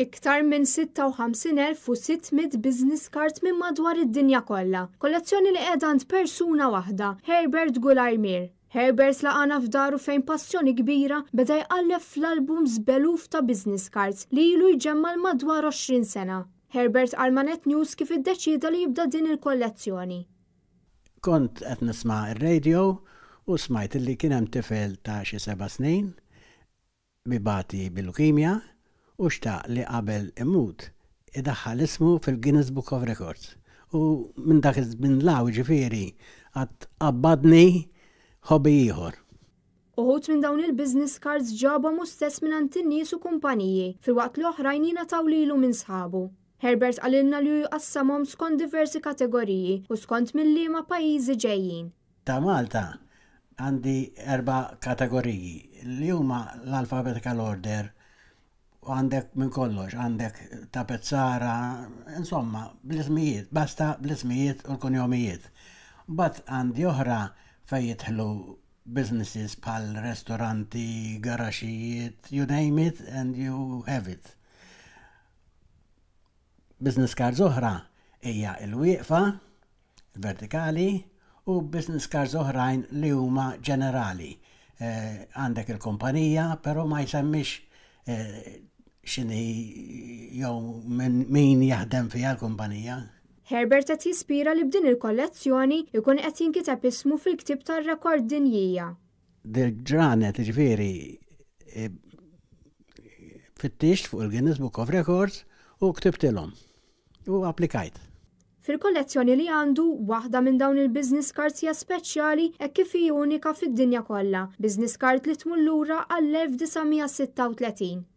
Iktar minn 56,600 business card minn madwar id-dinja kollha. Kollezzjoni li qiegħda għand persuna waħda, Herbert Gularmir. Herbert laqana f'daru fejn b'passjoni kbira beda jqalleb fl-albums b'eluf ta' business cards li ilu jġemma l-madwar 20 sena. Herbert qal ma' Net News kif iddeċieda li jibda din il-kollezzjoni. Kont qed nisma' r-radio u smajt li kien hemm tifel ta' xi 7 snin ibati bil-lukemja u xtaq li qabel imut idaħħal ismu fil-Guinness Book of Records. U minn dak iż-żmien 'l hawn, ġifieri, qatt qabbadni hobby ieħor. Uħud minn dawn il-business cards ġabhom hu stess minn in-nies u kumpaniji, filwaqt li oħrajn jingħataw lilu minn sħabu. Herbert qalilna li hu jqassamhom skont diversi kategoriji u skont minn liema pajjiżi ġejjin. Ta' Malta għandi erba' kategoriji li huma l-alphabetical order u għandek minn kollox, għandek ta' Pezzara, insomma, bl-ismijiet, basta bl-ismijiet u l-kunjomijiet. But għandi oħra fejn jidħlu businesses bħal restoranti, garaxijiet, you name it and you have it. Business cards oħra hija il-wieqfa, vertikali, u business cards oħrajn li huma ġenerali. Għandek il-kumpanija, pero ma jsemmix x'inhi jew min jaħdem fiha l-kumpanija. Herbert qed jispira li b'din il-kollezzjoni ikun qed jinkiteb ismu fil-ktib tar-rekord dinjija. Dil-ġranet, ġifieri, fittixt fuq il-Guinness Book of Records u ktibtilhom u applikajt. Fil-kollezzjoni li għandu, waħda minn dawn il-business cards hija speċjali hekk kif hi unika fid-dinja kollha, business card li tmur lura għall-1936.